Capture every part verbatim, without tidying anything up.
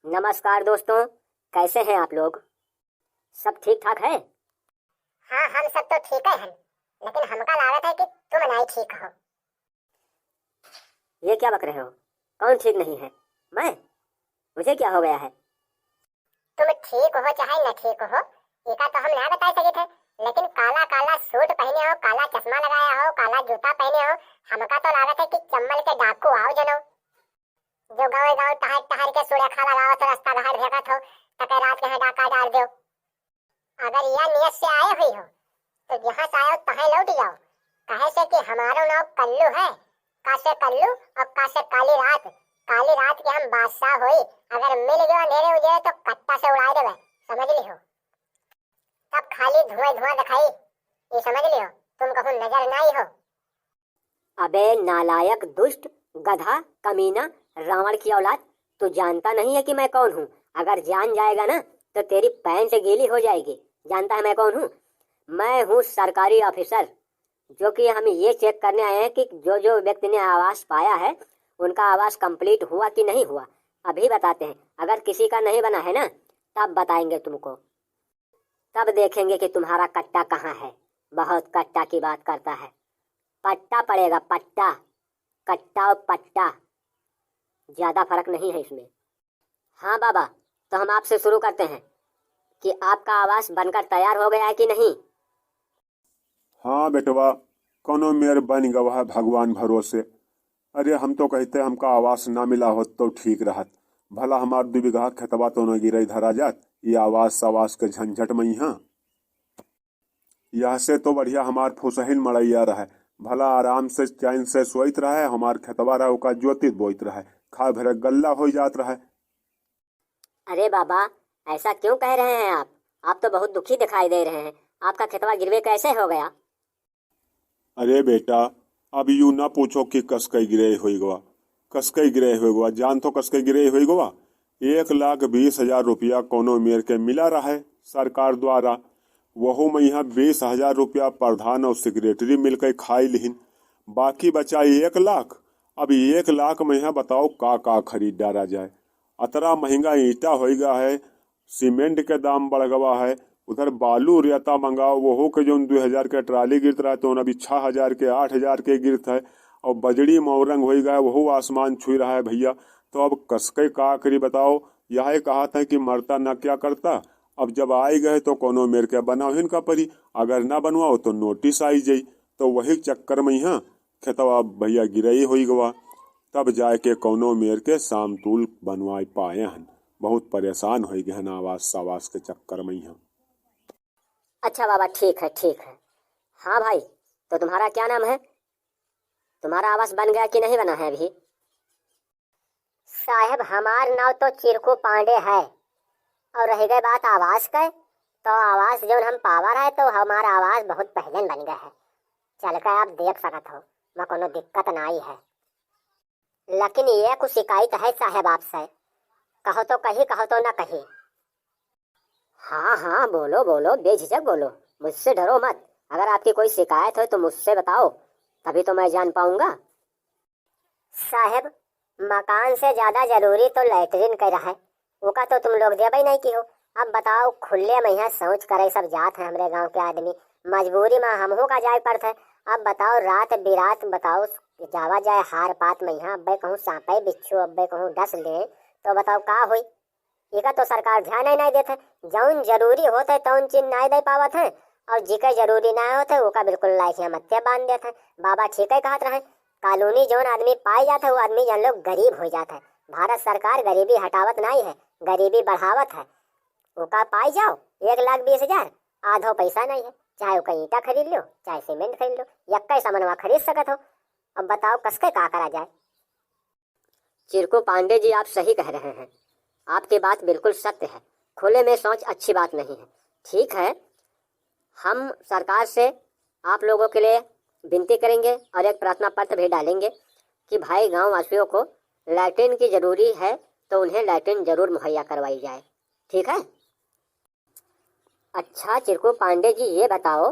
नमस्कार दोस्तों, कैसे हैं आप लोग? सब ठीक ठाक है? हाँ, हम सब तो ठीक है हन, लेकिन हमका लागत है कि तुम नहीं ठीक हो। ये क्या बक रहे हो? कौन ठीक नहीं है? मैं? मुझे क्या हो गया है? तुम ठीक हो चाहे न ठीक हो, एका तो हम ना बताई सकित है, लेकिन काला काला सूट पहने हो, काला चश्मा लगाया हो, काला जूता पहने हो, हमका तो लागत है कि चम्मल के डाकू आओ जनो, जो गाँव गाँव टहर टहर के सुरेखा लगावत हो, रास्ता घाट भेकत हो, तके रात के यहाँ डाका डार दो। अगर यह नियत से आए हुई हो, तो जहाँ से आए हो, तहें लौट जाओ। कहे से कि हमारो नाव कल्लू है, का से कल्लू और का से काली रात। काली रात के हम बादशाह होई, अगर मिल गयो अंधेरे उजेरे, तो कट्टा से उड़ाए देवे, समझ ली हो। तब खाली धुआं धुआं दिखाई, ये समझ ली हो, तुम कहूँ नजर नहीं हो। अबे नालायक, दुष्ट, गधा, कमीना, रावण की औलाद, तू जानता नहीं है कि मैं कौन हूँ? अगर जान जाएगा ना, तो तेरी पैंट गीली हो जाएगी। जानता है मैं कौन हूँ? मैं हूँ सरकारी ऑफिसर, जो कि हम ये चेक करने आए हैं कि जो जो व्यक्ति ने आवास पाया है, उनका आवास कंप्लीट हुआ कि नहीं हुआ। अभी बताते हैं, अगर किसी का नहीं बना है ना, तब बताएंगे तुमको। तब देखेंगे कि तुम्हारा कट्टा कहाँ है। बहुत कट्टा की बात करता है। पट्टा पड़ेगा, पट्टा। कट्टा और पट्टा, ज्यादा फर्क नहीं है इसमें। हाँ बाबा, तो हम आपसे शुरू करते हैं कि आपका आवास बनकर तैयार हो गया है कि नहीं? हाँ बेटवा, कौनो मेर बन गवा है भगवान भरोसे। अरे हम तो कहते हमका आवास ना मिला होत तो ठीक रहत। भला हमार दू बीघा खेतवा तो न गिरई धरा जात, ये आवास सवास के झंझट में यहाँ। यह से तो बढ़िया हमार फुसहिन मड़ैया रहे, भला आराम से चैन से सोइत रहे, हमार खेतवा रहे ओका जोतित बोइत रहे, खाए भरे गल्ला हो जात रहे। अरे बाबा, ऐसा क्यों कह रहे हैं आप? आप तो बहुत दुखी दिखाई दे रहे हैं। आपका खेतवा गिरवे कैसे हो गया? अरे बेटा, अब यू ना पूछो कि कसके गिरे होई गवा, कसके गिरे होई गवा, जान तो कसके गिरे होई गवा। एक लाख बीस हजार रुपया कोनो मेर के मिला रहे सरकार द्वारा, वहू में यहाँ बीस हजार रुपया प्रधान और सेक्रेटरी मिलके खाई लिहिन, बाकी बचा एक लाख। अब एक लाख में यहाँ बताओ का का खरीद डारा जाए। अतरा महंगा ईंटा होई गा है, सीमेंट के दाम बढ़ गवा है, उधर बालू रेता मंगाओ, वहू के जौन दो हजार के ट्राली गिरत रहे, तो अभी छह हजार के, आठ हजार के गिरत है, और बजड़ी मौरंग होई गए, वहू आसमान छुई रहा है भैया। तो अब कसके का करी बताओ, यह कहत है कि मरता न क्या करता। अब जब आई गए तो कोनो मेर के बनाओ ही इनका परी, अगर ना बनवाओ तो नोटिस आई जाई। तो वही चक्कर में यहाँ खेतवा भैया गिरई होई गवा, तब जाए के कौनो मेर के सामतूल बनवाए पाए हन। बहुत परेशान होई गए हन आवास सवास के चक्कर में यहाँ। अच्छा बाबा, ठीक है, ठीक है। हाँ भाई, तो तुम्हारा क्या नाम है? तुम्हारा आवास बन गया कि नहीं बना है अभी? साहेब, हमार नाव तो चिरकू पांडे है, और रह गए बात आवास के, तो आवास जौन हम पावा रहे, तो हमार आवास बहुत पहले बन गए है। चल के आप देख सकत हो, वहाँ कोनो दिक्कत नाई है। लेकिन ये कुछ शिकायत है साहेब आपसे, कहो तो कही, कहो तो ना कही। हाँ, हाँ, बोलो, बोलो, बेझिझक बोलो, मुझसे डरो मत। अगर आपकी कोई शिकायत हो तो मुझसे बताओ, तभी तो मैं जान पाऊंगा। साहेब, मकान से ज्यादा जरूरी तो लैट्रिन के रहे, ओका तो तुम लोग देबे नहीं की हो। अब बताओ, खुले में यहाँ शौच करे सब जात है हमरे गांव के आदमी, मजबूरी में हमहू का जाए पड़त है। अब बताओ, रात बिरात बताओ, जावा जाए हार पात में यहाँ, अब्बे कहूँ सांपे बिच्छू, अब्बे कहूँ डस ले, तो बताओ का होई? एका तो सरकार ध्यान ही नहीं देत है। जौन जरूरी होत है, तौन चीज नहीं दे पावत है, और जिके जरूरी नहीं होत है, ओका बिल्कुल लाइक यहाँ मत्थे बांध देत है। बाबा ठीक ही कहत रहे, कॉलोनी जौन आदमी पाई जात है, वो आदमी जान लो गरीब हो जात है। भारत सरकार गरीबी हटावत नहीं है, गरीबी बढ़ावत है। ओका पाई जाओ एक लाख बीस हजार, आधो पैसा नहीं है, चाहे ओका ईंटा खरीद लो, चाहे सीमेंट खरीद लो, यक्का सामानवा खरीद सकत हो। अब बताओ, कसके का करा जाए? चिरकू पांडे जी, आप सही कह रहे हैं, आपकी बात बिल्कुल सत्य है। खुले में शौच अच्छी बात नहीं है। ठीक है, हम सरकार से आप लोगों के लिए विनती करेंगे और एक प्रार्थना पत्र भी डालेंगे कि भाई, गांव वासियों को लैट्रिन की ज़रूरी है, तो उन्हें लैट्रिन ज़रूर मुहैया करवाई जाए। ठीक है। अच्छा चिरकू पांडे जी, ये बताओ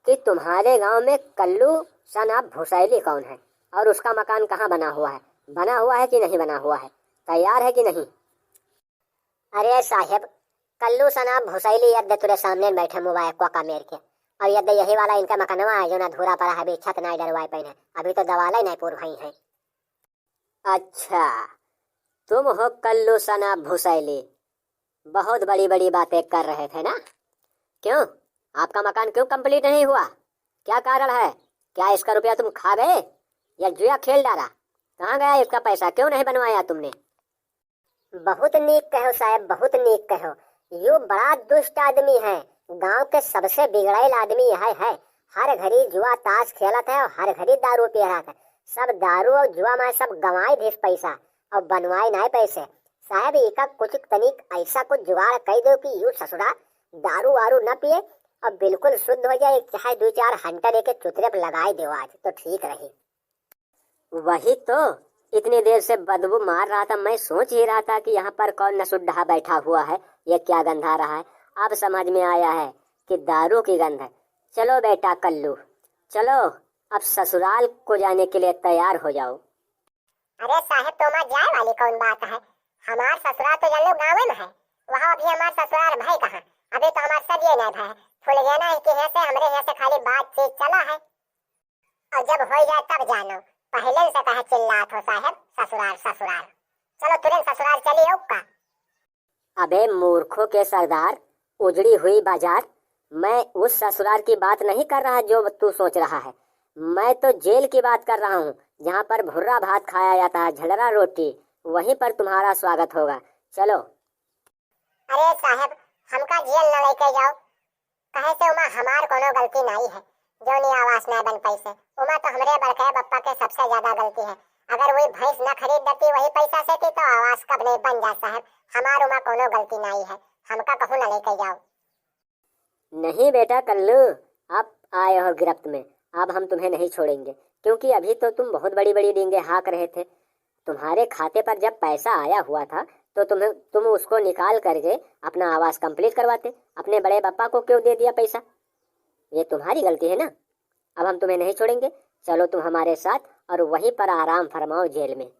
कि तुम्हारे गांव में कल्लू सन of भुसैली कौन है और उसका मकान कहाँ बना हुआ है? बना हुआ है कि नहीं बना हुआ है? तैयार है कि नहीं? अरे साहेब, कल्लू सना भुसैली यद्दे तुरे सामने बैठे मोबाइल कोका मेर के। और यद्दे यही वाला इनका मकनवा है जो ना अधूरा पड़ा है, अभी छत नाहीं डरवाए पाइन है, अभी तो दवाले नाहीं पूर भई है। अच्छा, तुम हो कल्लू सना भुसैली, बहुत बड़ी बड़ी बातें कर रहे थे ना? क्यों, आपका मकान क्यों कंप्लीट नहीं हुआ? क्या कारण है? क्या इसका रुपया तुम खा गए या जुआ खेल डारा? कहाँ गया इसका पैसा, क्यों नहीं बनवाया तुमने? बहुत नीक कहो साहेब, बहुत नीक कहो। यू बड़ा दुष्ट आदमी है, गांव के सबसे बिगड़ैल आदमी यह है। हर घड़ी जुआ ताश खेलत है और हर घड़ी दारू पियत है। सब दारू और जुआ में सब गंवाई दिस पैसा और बनवाई नाहीं पैसे। साहेब, इका कुछ तनिक ऐसा कुछ जुगाड़ कइ देउ कि यू ससुरा दारू वारू न पिए और बिल्कुल शुद्ध हो जाए, चाहे दो चार हंटर एके चुतरे पे लगाए देउ आज, तो ठीक रही। वही तो, इतनी देर से बदबू मार रहा था, मैं सोच ही रहा था कि यहाँ पर कौन नसुड्ढा बैठा हुआ है, ये क्या गंधा रहा है। अब समझ में आया है कि दारू की गंध है। चलो बेटा कल्लू, चलो, अब ससुराल को जाने के लिए तैयार हो जाओ। अरे साहेब, तो वहाँ जाए वाली कौन बात है? हमार ससुराल तो जान लो गाँवे में है, वहाँ अभी हमार ससुराल भय कहाँ? अभी तो हमार सदिये नहीं भय है। फुलगेना के यहाँ से, हमरे यहाँ से खाली बातचीत चला है। और जब हो जाए तब जानो, पहले से कहे चिल्लात हो साहेब, ससुराल, ससुराल। चलो तुरंत ससुराल चली हो का? अबे मूर्खों के सरदार, उजड़ी हुई बाजार, मैं उस ससुराल की बात नहीं कर रहा जो तू सोच रहा है। मैं तो जेल की बात कर रहा हूँ, जहाँ पर भुर्रा भात खाया जाता है, झलरा रोटी, वहीं पर तुम्हारा स्वागत होगा। चलो। अरे साहेब, हमका जेल न लेके जाओ, कहे से उमा हमार कोनो गलती नाई है, जौन ई आवास नाई बन पैसे, उमा तो हमरे बड़के बप्पा के सबसे ज्यादा गलती है। अगर वही भैंस न खरीद देती वही पैसा से थी तो आवास कब नहीं बन जात साहेब, हमार उमा कोनो गलती नाई है, हमका कहूँ न लेके जाओ। नहीं बेटा कल्लू, आप आए हो गिरफ्त में, अब हम तुम्हें नहीं छोड़ेंगे, क्योंकि अभी तो तुम बहुत बड़ी बड़ी डींगे हाँक रहे थे। तुम्हारे खाते पर जब पैसा आया हुआ था तो तुम्हें, तुम उसको निकाल करके अपना आवास कंप्लीट करवाते। अपने बड़े पापा को क्यों दे दिया पैसा? ये तुम्हारी गलती है ना। अब हम तुम्हें नहीं छोड़ेंगे, चलो तुम हमारे साथ और वहीं पर आराम फरमाओ जेल में।